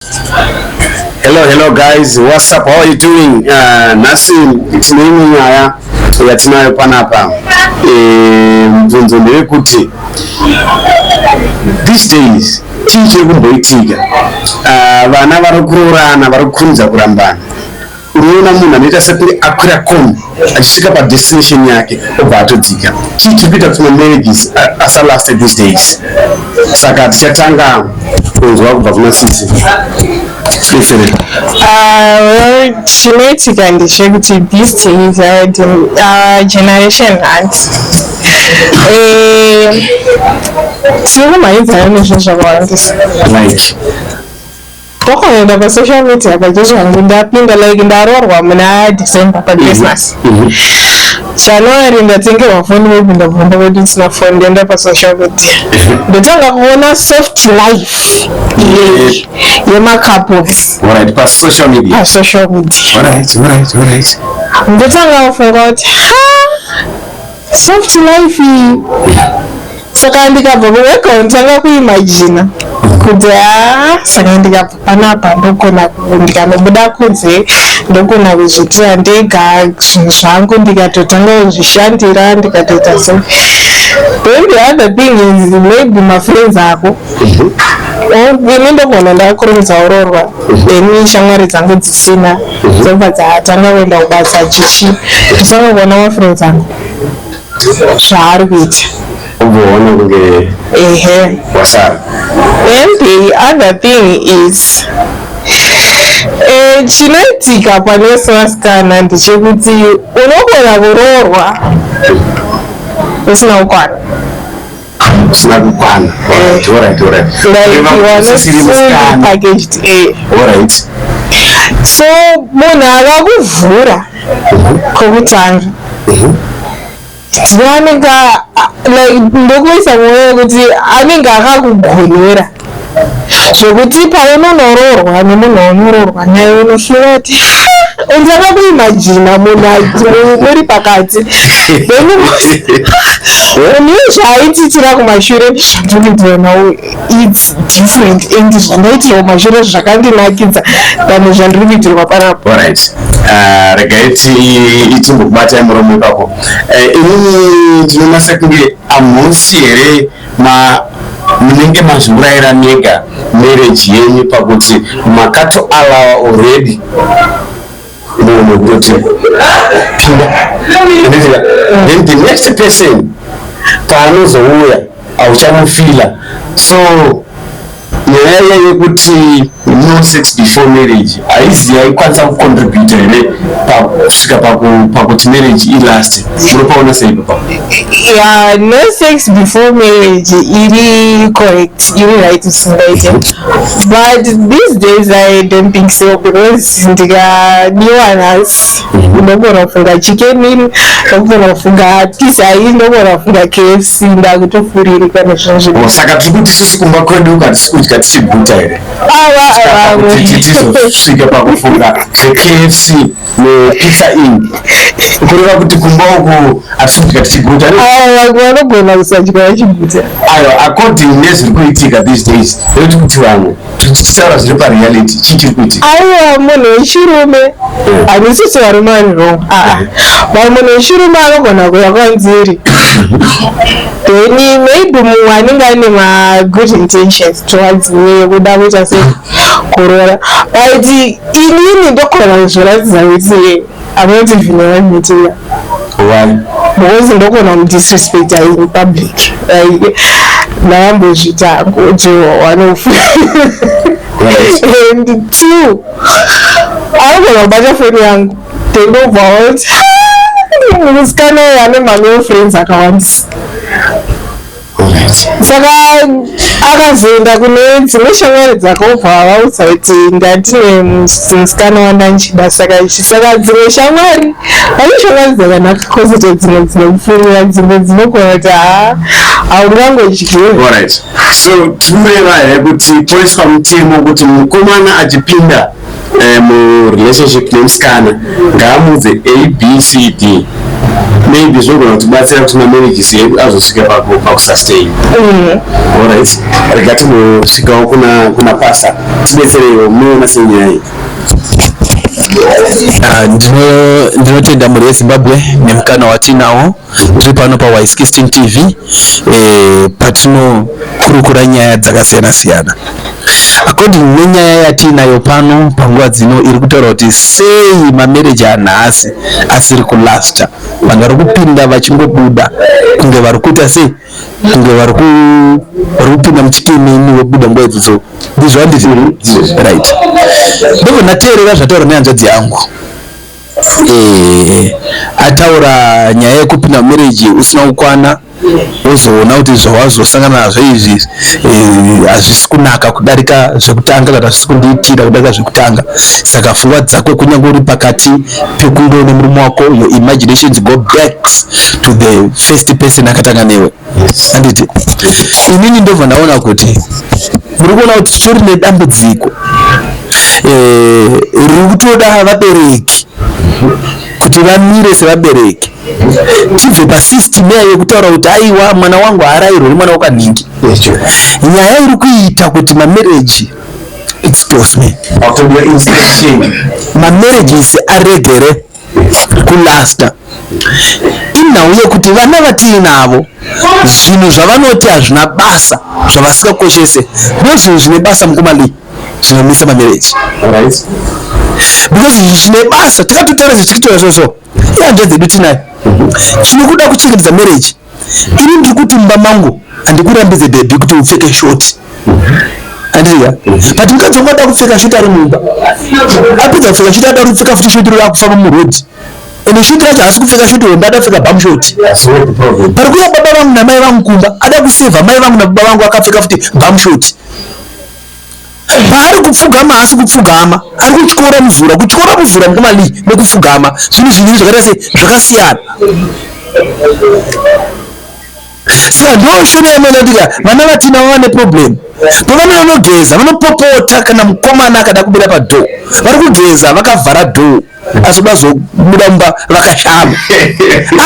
Hello, hello guys, what's up? How are you doing? Nhasi tine imwe nyaya yatinayo panapa. Mubvunzo ndewekuti these days chii chiri kumboitika? Vana vari kuroorana vari kukurumidza kurambana. Unoona munhu anoita sekunge akwira kombi achisvika padestination yake obva atodzika. Chii chiri kuita kuti mamarriages asalaste these days? Saka tichatanga kunzwa kubva kuna sisi. Betsereka. Well, chinoitika ndechekuti these days our generation hanti tiri kumhanyidzana nezvinhu zvakawandisa. Like? Tokoenda pasocial media pachezvangu, ndapinda, like ndaroorwa muna December paChristmas. January ndatengerwa foni, maybe ndabvunda kwedu ndisina foni. Ndaenda pasocial media, ndotanga kuona soft life yemacouples. Alright, pasocial media. Pasocial media. Ndotanga kufunga kuti, ha, soft life iyi. Saka ndikabva kuwega, ndotanga kuimagina kuti, ha, saka ndikabva panapa ndogona ndikanobuda kunze, ndogona kuzviitira ndega zvinhu zvangu, ndikatotanga kuzvishandira, ndikatoita so. Then the other thing is maybe mafriends ako. Ini ndogona ndakurumidza kuroorwa, then shamwari dzangu dzisina dzobva dzatanga kuenda kubasa, chichi ndotanga kuona mafriends angu zvaari kuita. Ubvoona kunge wasara. And the other thing is, chinoitika pane vasikana ndechekuti unogona kuroorwa usina kukwana. Usina kukwana. Alright. Like you are not Usisiri fully musikana. packaged. So munhu akakuvhura kwekutanga ndino anenge like ndokuisa mwoyo wekuti anenge akakugonera zvekuti paunonoroorwa nemunhu waunoroorwa naye, unofunga kuti undanga kuimagina munhu muri pakati, then munhu zvaaititira kumashure zvandinotoona, it's different, and zvandaitirwa kumashure zvakandinakidza than zvandiri kuitirwa panapo. Alright, regai timbokubata muromo ipapo. Inini ndinoona sekunge hamusi here ma munenge mazviurayira mega marriage yenyu, pakuti makatoallowa already munhu kutoti pinda? Handiti? Then the next person paanozouya hauchamufila. So nyaya iya yekuti no sex before marriage haizi yaikwanisa kucontributa here pakusvika pakuti marriage ilast? Munopaona sei papa? Yeah, no sex before marriage iri correct, iri right usingaite, but these days I don't think so, because ndikadiwa nhasi ndogona kufunga Chicken Inn, ndogona kufunga Pizza Inn, ndogona kufunga KFC, ndakutofuririka nezvinhu zvinhu. Oh, saka tiri kuti isusu kumba kwedu hatisi kudya tichiguta here? Ava Kuti tizosvika pakufunga zveKFC nePizza Inn, kureva kuti kumba uku hatisi kudya tichiguta? Ava vamwe vanogona kusadya vachiguta. Aiwa, according nezviri kuitika these days, nekuti kuti vamwe tichitaura zviri pareality, chii chiri kuitika? Aiwa, munhu wechirume, handisisi varume vari wrong, aa, but munhu wechirume anogona kuya kwanziri, then maybe mumwe anenge ane magood intentions towards me yekuda kuita se kuroora, but inini ndogona kuzviratidza kuti I'm not even a wife material. Why? Because ndogona kudisrespecta in public, like ndakambozviita kuti wanofu. And two, anogona kubata foni yangu, then ndobva wati musikana uyu ane mamale friends akawandisa. Saka akazoenda kune dzimwe shamwari dzakobva vaudza kuti ndatine musikana wandanchida. Saka ichi, saka dzimwe shamwari, pane shamwari dzakanaka, kozoita dzimwe dzinopfuurira, dzimwe dzinogona kuti haa, haungangodyiwe. Alright, so tinoreva here kuti poiswa mutemo kuti mukomana achipinda murelationship nemusikana ngaamudze A, B, C, D? Maybe zvinogona kutibatsira kuti mamarriages edu azosvika pakusustain. Alright, rega timbosvikawo kuna pastor, tibetsereiwo. Munoona sei nyaya iyi? Ah, ndinotenda mhuri yeZimbabwe nemukana watinawo tiri pano paY16 TV, patinokurukura nyaya dzakasiyana siyana. According nenyaya yatiinayo pano panguva dzino, iri kutaura kuti sei mamarriage anhasi asiri kulasta, vanhu vari kupinda vachingobuda kunge vari kuita sei, kunge vari kupinda muchitemeni vobuda nguva idzodzo. Ndizvo, handiti? Right, ndobva ndateerera zvataura nehanzvadzi yangu. Ataura nyaya yekupinda mumarriage usina kukwana, wozoona kuti zvawazosangana nazvo izvi hazvisi kunaka kudarika zvekutanga, kana hazvisi kundiitira kudarika zvekutanga. Saka pfungwa dzako, kunyange uri pakati pekunge une murume wako, your imaginations go back to the first person akatanga newe, handiti? Inini ndobva ndaona kuti muri kuona kuti titori nedambudziko riri kutoda vabereki kuti vamire sevabereki, tibve pasystem iya yekutaura kuti aiwa, mwana wangu haarayirwe nemwana wakanhingi. Nyaya iri kuita kuti mamarriage, excuse me, Autodiwa inspection. Mamarriages aregere kulasta inhau yekuti vana vatiinavo, zvinhu zvavanoti hazvina basa, zvavasingakoshese, ndo zvinhu zvine basa mukomali zvinomisa mamarriage. Because zvinhu zvine basa takatotaura, zvichikutora zvozvo, ihanzvadzi dzedu tinayo chinokuda kuchengetedza marriage. Ini ndiri kuti mumba mangu handikurambidze, baby, kuti upfeke short, handiya? But mukadzi wangu ada kupfeka short ari mumba, apedza kupfeka short, ada kupfeka futi short riri akufamba muroad, ende short racho haasi kupfeka short hombe, ada kupfeka bum short. So what the problem? Pari kuuya baba vangu namai vangu kumba, ada kusevha mai vangu nababa vangu, akapfeka futi bum short. Paari kupfugama, haasi kupfugama, ari kutyora muzura. Kutyora muzura, mukomali, nekupfugama zvinhu zviviri zvakaita sei? Zvakasiyana. Saka ndo shona yamanatika vana vatina vava neproblem. Pavanonogeza vanopopota. Kana mukomana akada kubuda padoor, vari kugeza vakavhara door, asi vazobuda mumba vakashama,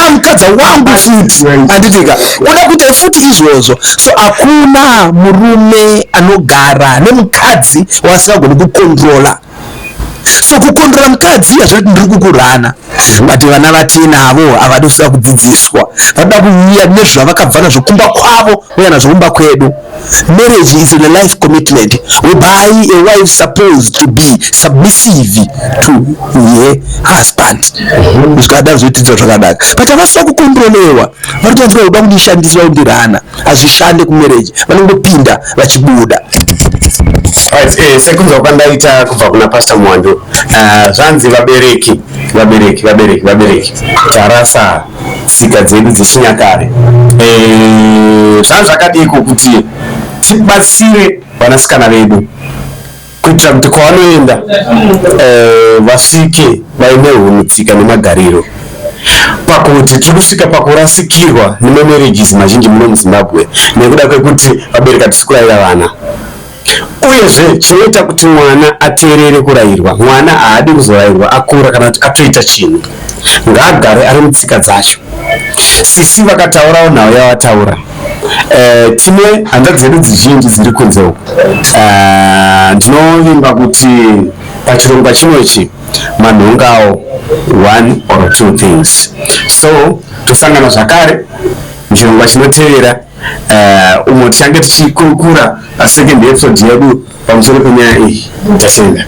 a mukadzi wangu futi, handitika? Uda kuita futi izvozvo. So hakuna murume anogara nemukadzi waasingagoni kucontrola. So kucontrola mukadzi hazvati ndiri kukurana, but vana vatinavo havadi kusida kudzidziswa, vanoda kuuya nezvavakabva nazvo kumba kwavo, uya nazvo kumba kwedu. Marriage is a life commitment whereby a wife supposed to be submissive to her husband. Zvikadaro zvoitidzwa zvakanaka, but havasida kucontrolewa. Vari kutanzwa kuda kundishandiswa, kundirana. Hazvishande kumarriage, vanongopinda vachibuda. Right, sekunzwa kwandaita kubva kuna Pastor Mwando, zvanzi vabereki, vabereki, vabereki, vabereki, tarasa tsika dzedu dzechinyakare. Zvanzi zvakadiko kuti tibatsire vanasikana vedu kuitira kuti kwavanoenda vasvike vaine hunhu, tsika nemagariro, pakuti tiri kusvika pakurasikirwa nemamarriages mazhinji muno muZimbabwe nekuda kwekuti vabereki hatisi kurayira vana. Uyezve chinoita kuti mwana ateerere kurayirwa, mwana haadi kuzorayirwa akura kana kuti atoita chinhu. Ngaagare ari mutsika dzacho. Sisi vakataurawo nhau yavataura. Tine hanzvadzi dzedu dzizhinji dziri kunze uku. Ndinovimba kuti pachirongwa chino ichi manhongawo one or two things. So tosangana zvakare muchirongwa chinotevera, umo tichange tichikurukura second episode yedu pamusoro penyaya iyi. Tatenda.